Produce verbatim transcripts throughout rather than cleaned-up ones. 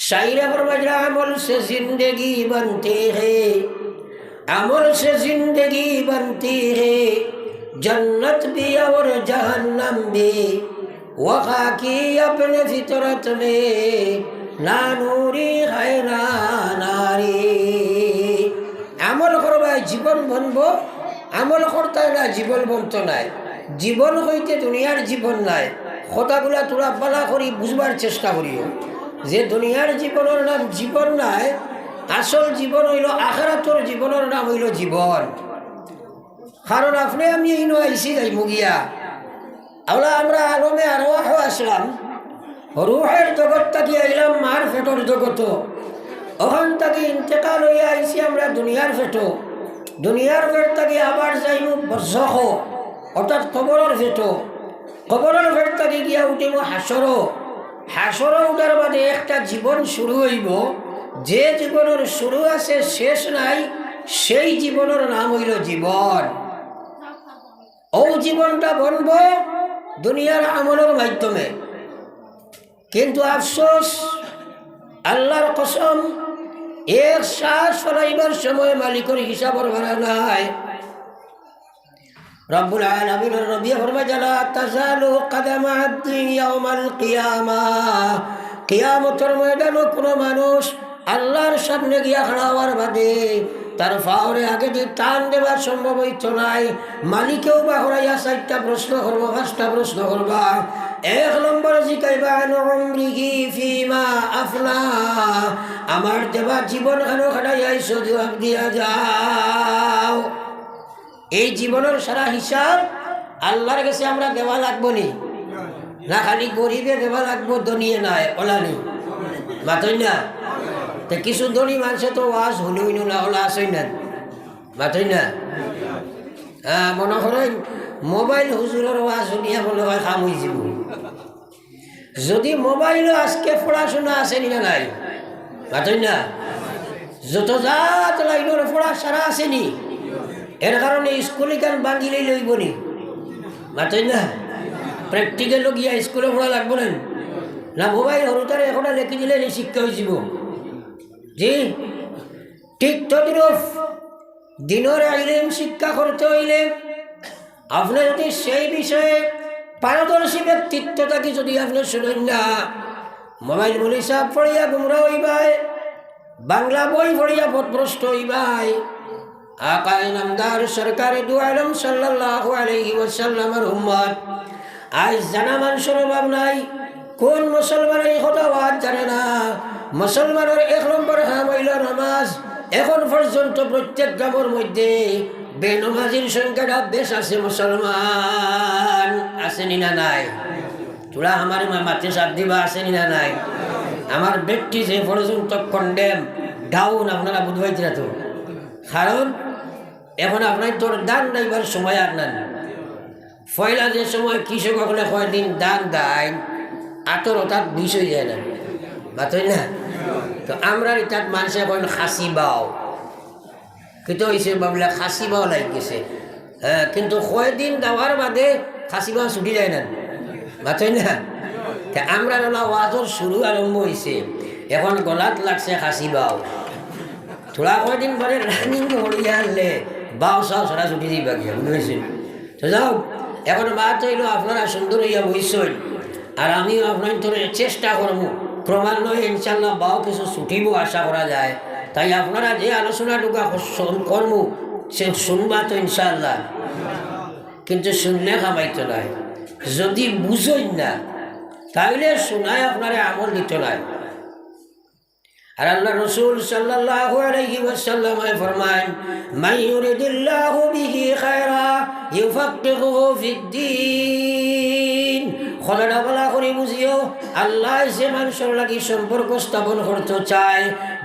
شاعر فرمایا، عمل سے زندگی بنتی ہے، عمل سے زندگی بنتی ہے، جنت بھی اور جہنم بھی، وہ خاکی اپنے فطرت میں، نہ نوری ہے نہ ناری۔ আমল করবায় জীবন বনবো, আমল করতায় না জীবন বনতো নায়। জীবন কইতে দুনিয়ার জীবন নায়। কথাগুলা থুড়া ভালা করি বুঝবার চেষ্টা করিও যে দুনিয়ার জীবনর নাম জীবন নায়, আসল জীবন অইলো আখিরাতর জীবনর নাম অইলো জীবন। কারণ আপনে আমি ইনো আইছি যাইমু গিয়া। আওলা আমরা আলমে আরওয়াহ আছলাম, রুহের জগত থাকি আইলাম মার পেটর জগতো, অখান থাকি ইন্তেকাল অইয়া আইছি আমরা দুনিয়ার পেটো, দুনিয়ার পেট থাকি আবার যাইমু বরজখো, অর্থাৎ কবরর পেটো, কবরর পেট থাকি গিয়া উঠিমু হাশরো, হাশরো উঠার বাদে একটা জীবন শুরু অইবো, যে জীবনর শুরু আছে শেষ নাই, সেই জীবনর নাম অইলো জীবন। অউ জীবনটা বনবো দুনিয়ার আমলর মাধ্যমে। কিন্তু আফসোস, আল্লার কসম, এক শ্বাস ফালাইবার সময় মালিকর হিসাবর বারা নাই। রব্বুল আলামিনর নবী ফরমাইন, لا تزول قدم عبد يوم القيامة। কিয়ামতর ময়দানো কুনু মানুষ আল্লার সামনে গিয়া খাড়া অওয়ার বাদে তার পাওরে আগেদি টান দেওয়া সম্ভব অইতো নায়। মালিকেও বা হরাইয়া চাইরটা প্রশ্ন করবো, পাঁচটা প্রশ্ন করবা। এক নম্বর জিকাইবা, عن عمره فيما أفناه। আমার দেওয়া জীবন খানো খাটাইয়া আইছো, জুয়াব দিয়া যাও। এই জীবনর সারা হিসাব আল্লার গেছে আমরা দেওয়া লাগবো নি? না খালি গরিবে দেওয়া লাগবো, ধনীয়ে নায়, অলা নি? মাতইন না? তে কিছু ধনী মানষে তো ওয়াজ হুনইন না, অলা আছইন না? মাতইন না? হ্যাঁ, মনো করইন মোবাইল হুজুরর ওয়াজ হুনিয়া মনো অয় কাম অইযিবো। যদি মোবাইলো আজকে পড়াশুনা আছে নি না নাই? মাতইন না? যত জাত লাইনর পড়া সারা আছে নি? এর কারণে স্কুল ইখান ভাঙ্গিলেই অইবো নি? মাতইন না? প্র্যাকটিক্যালো গিয়া স্কুলো পড়া লাগবো না? না মোবাইল হুরুতারে একটা লেখি দিলে নি শিক্ষা অইযিবো? জি? ঠিক তদ্রূপ দিনর ইলিম শিক্ষা করতে অইলে আপনে যদি সেই বিষয়ে পারদর্শী ব্যক্তিত্ব থাকি যদি আপনে শুনইন না, মোবাইল মৌলভী সাব পড়িয়া গুমরা অইবায়, বাংলা বই পড়িয়া পথভ্রষ্ট অইবায়। আকায়ে নামদার সরকারে দু আলম সাল্লাল্লাহু আলাইহি ওয়াসাল্লামর উম্মত, আইজ জানা মানষর অভাব নাই। কুন মুসলমানে ই কথা ওয়াজ জানে না? মুসলমানর এক নম্বর কাম অইলো নামাজ। এখন পর্যন্ত প্রত্যেক গ্রামর মধ্যে বেনমাজির সংখ্যাটা বেশ আছে মুসলমান। আছে নি না নাই? থুড়া আমার মা-, মাতে সাথ দিবা, আছে নি না নাই? আমার ব্যক্তি যে পর্যন্ত কন্ডেম, ডাউন, আপনারা বুঝবাইতরা তো। কারণ এখন আপনার তোর দান নাইবার সময় আর না। পয়লা যে সময় কৃষক অকলে কয়দিন দান দেয়, আতর অর্থাৎ বিষ অইযায় না, মাতইন না? তো আমরার ইতাত মানষে কইন খাসি বাও, কিতা অইছে বাবলা খাসি বাও লাগি গেছে। হ্যাঁ, কিন্তু কয়দিন দেওয়ার বাদে খাসি বাও ছুটি যায় না, মাতইন না? তে আমরার অলা ওয়াজর শুরু আরম্ভ অইছে, এখন গলাত লাগছে খাসি বাও। থুড়া কয়দিন পরে রানিং হরিয়া আনলে বাও সাও সারা ছুটি দিবা গিয়া, বুঝছইন? তো যাও, এখন মাত অইলো আপনারা সুন্দর অইয়া বইছইন, আর আমিও আপনাইন্তরে চেষ্টা করমু, ক্রমান্বয়ে ইনশাআল্লাহ বাও কিছু ছুটিবো আশা করা যায়। তাই আপনারা যে আলোচনাটুকা করমু, সে শুনবা তো ইনশাআল্লাহ, কিন্তু শুনলে কামাইতো নায়, যদি বুঝইন না, তাইলে শুনায় আপনারে আমল দিতো নায়। আর আল্লার রসুল সাল্লাল্লাহু আলাইহি ওয়াসাল্লামে ফরমাইন, من يرد الله به خيرا يفقهه في الدين। কথাটা ভালা করি বুঝিও, আল্লায় যে মানষর লাগি সম্পর্ক স্থাপন করতো চায়,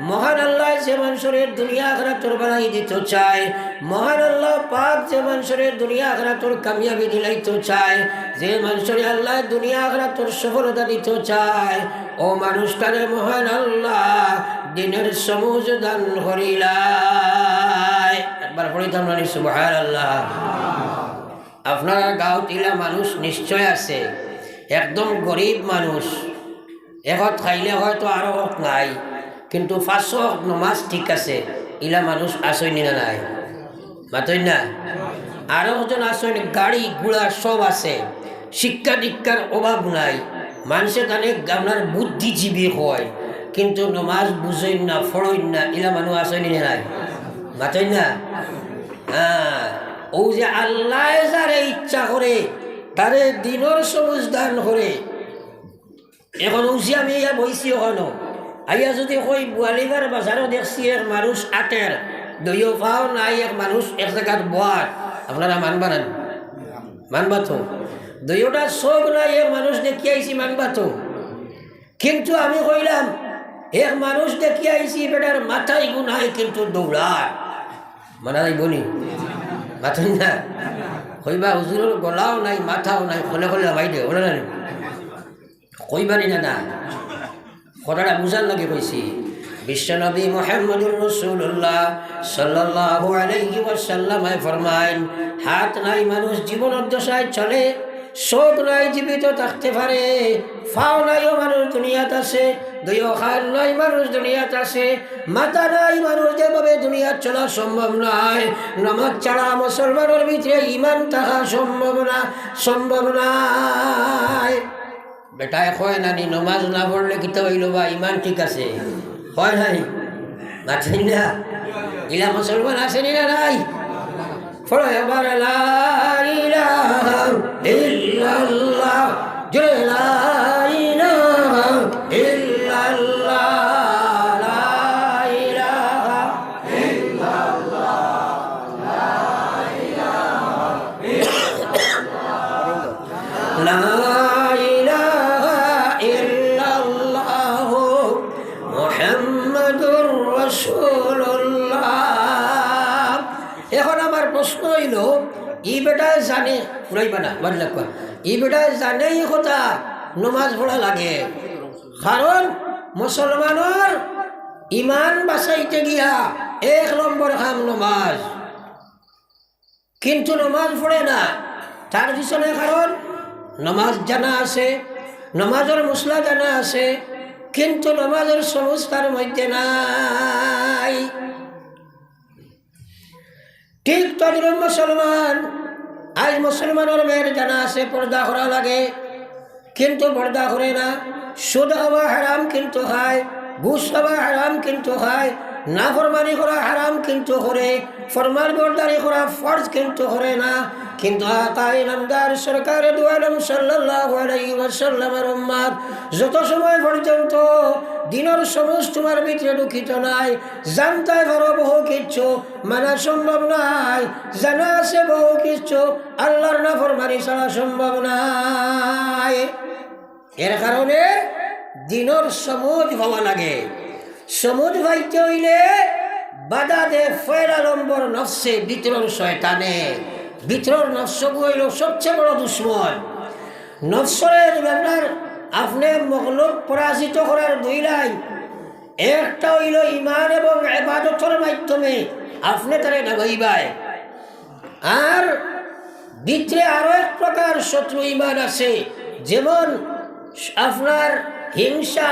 মহান আল্লায় যে মানষরে দুনিয়া আখিরাতর ভালাই দিতো চায়, মহান আল্লাহ পাক যে মানষরে দুনিয়া আখিরাতর কামিয়াবি দিলাইতো চায়, যে মানষরে আল্লায় দুনিয়া আখিরাতর সফলতা দিতো চায়, অউ মানুষটারে মহান আল্লায় দিনর সমুজ দান করিলায়। একবার পড়িতাম না নি সুবহানাল্লাহ? আপনারার গাউত ইলা মানুষ নিশ্চয় আছে, একদম গরিব মানুষ, এক অক্ত খাইলে হয়তো আরো অক্ত নাই, কিন্তু পাঁচ অক্ত নমাজ ঠিক আছে, ইলা মানুষ আছইন নি না নাই? মাতইন না? আরো একজন আছইন, গাড়ি ঘোড়া সব আছে, শিক্ষা দীক্ষার অভাব নাই, মানষে তানে আপনার বুদ্ধিজীবী কয়, কিন্তু নমাজ বুঝইন না, পড়ইন না, ইলা মানুষ আছইন নি না নাই? মাতইন না? হ্যাঁ, অউ যে আল্লায় যারে ইচ্ছা করে, তারে দিনর সমুজ দান করে। এখন অউ যে আমি ইয়া বইছি অখানো, আইয়া যুদি কই, বুয়ালিবার বাজারো দেখছি এক মানুষ আটের, দুইও পাও নাই, এক মানুষ এক জাগাত বওয়ার, আপনারা মানবা না নি? মানবা তো? দুইওটা চউখ নাই, এক মানুষ দেখিয়া আইছি, মানবা তো? কিন্তু আমি কইলাম, এক মানুষ দেখিয়া আইছি, বেটার মাথায় গু নাই, কিন্তু দৌড়ার। মানা যাইবো নি? মাতইন না? কইবা, "হুজুরর গলাও নাই, মাথাও নাই, খলে খলে হামাই দে", অলা না নি? কইবা নি না, না? কথাটা বুঝার লাগি কইছি। বিশ্বনবী মুহাম্মদুর রাসূলুল্লাহ সাল্লাল্লাহু আলাইহি ওয়াসাল্লামে ফরমাইন, "হাত নাই মানুষ জীবনর দশায় চলে, চউখ নাই জীবিত থাকতে পারে, পাও নাই ও মানুষ দুনিয়াত আছে, দুইও কান নাই মানুষ দুনিয়াত আছে, মাথা নাই মানুষ যেভাবে দুনিয়াত চলা সম্ভব নায়, নমাজ ছাড়া মুসলমানর ভিতরে ইমান থাকা সম্ভব না, সম্ভব নায়।" বেটায় কয় না নি, নমাজ না পড়লে কিতা অইলো বা, ইমান ঠিক আছে? কয় না নি? মাতইন না? ইলা মুসলমান আছে নি না নাই? পড়ো একবার, লা ইলাহা ইল্লাল্লাহ। জোরে, লা ইলাহা ইল্লাল্লাহ, লা ইলাহা ইল্লাল্লাহ, লা ইলাহা ইল্লাল্লাহ। লা ইলাহা ইল্লাল্লাহু মুহাম্মাদুর রাসূলুল্লাহ। এখন আমার প্রশ্ন অইলো, ই বেটায় জানে, ফুরাইবা না, বাদ লাগবা। ই বেটায় জানে ই কথা, নমাজ পড়া লাগে। কারণ মুসলমানর ইমান বাঁচাইতে গিয়া এক নম্বর কাম নমাজ। কিন্তু নমাজ পড়ে না, তার পিছনে কারণ নমাজ জানা আছে, নমাজর মসলা জানা আছে, কিন্তু নমাজর সমুজ তার মধ্যে নাই। ঠিক তদ্রূপ মুসলমান, আইজ মুসলমানর মেয়ের জানা আছে, পর্দা করা লাগে, কিন্তু পর্দা করে না। সুদ খাওয়া হারাম কিন্তু খায়, ঘুষ খাওয়া হারাম কিন্তু খায়, নাফরমানি করা হারাম কিন্তু করে, ফরমানবরদারি করা ফরজ কিন্তু করে না। কিন্তু আকায়ে নামদার সরকারে দু আলম সাল্লাল্লাহু আলাইহি ওয়াসাল্লামের উম্মত, যত সময় পর্যন্ত দিনর সমুজ তুমার ভিতরে ঢুকিত নায়, জানতায় পারো বহু কিচ্ছু মানা সম্ভব নায়, জানা আছে বহু কিচ্ছু আল্লাহর নাফরমানি ছাড়া সম্ভব নায়। এর কারণে দিনর সমুজ পাওয়া লাগে। সমুজ পাইতে অইলে বাধা দে পয়লা নম্বর নফসে, ভিতরর শয়তানে। ভিতরর নফসগু অইলো সবচেয়ে বড় দুশমন। নফসরে যদি আপনার, আপনে মগলুব পরাজিত করার দুই লাইন, একটা অইলো ইমান এবং ইবাদতর মাধ্যমে আপনে তারে দাবাইবায়। আর ভিতরে আরো এক প্রকার শত্রু ইমান আছে, যেমন আপনার হিংসা,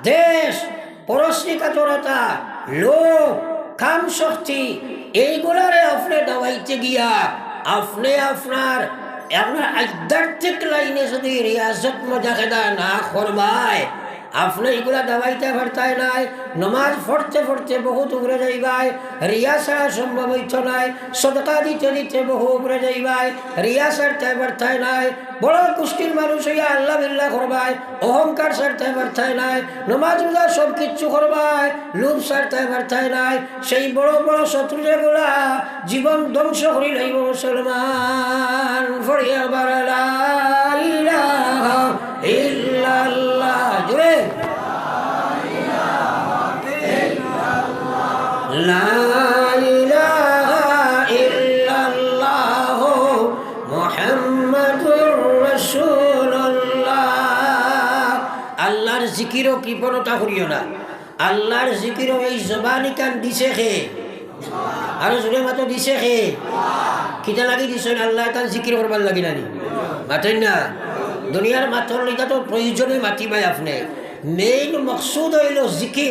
দ্বেষ, পরশ্রীকাতরতা, লোভ, কাম শক্তি, এইগুলারে আপনে দাবাইতে গিয়া আপনে আপনার, আপনার আধ্যাত্মিক লাইনে যদি রিয়াজত মুজাহেদা না করবায়, আপনে ইগুলা দাবাইতে পারতায় নায়। নমাজ পড়তে পড়তে বহুত উপরে যাইবায়, রিয়া ছাড়া সম্ভব অইতো নায়। সদকা দিতে দিতে বহু উপরে যাইবায়, রিয়া ছাড়তে পারতায় নায়। বড় গোষ্ঠীর মানুষ অইয়া আল্লাহ বিল্লাহ করবায়, অহংকার ছাড়তে পারতায় নায়। নমাজ রোজা সব কিচ্ছু করবায়, লোভ ছাড়তে পারতায় নায়। সেই বড় বড় শত্রু যেগুলা জীবন ধ্বংস করি লাইবো মুসলমান। পড়ি আবার লা ইলাহা ইল্লাল্লাহ। জোরে। লা ইলাহা ইল্লাল্লাহ মুহাম্মাদুর রাসূলুল্লাহ। আল্লাহর জিকিরো কৃপণতা করিও না। আল্লাহর জিকিরো এই জবানিখান দিছে কে? আরো জোরে মাতো, দিছে কে? কিতা লাগি দিছইন? আল্লাহ তান জিকির করবার লাগি নানি? মাতইন না। দুনিয়ার মাতর ইতা তো প্রয়োজনে মাতিবায় আপনে। মেইন মকসুদ অইলো জিকির।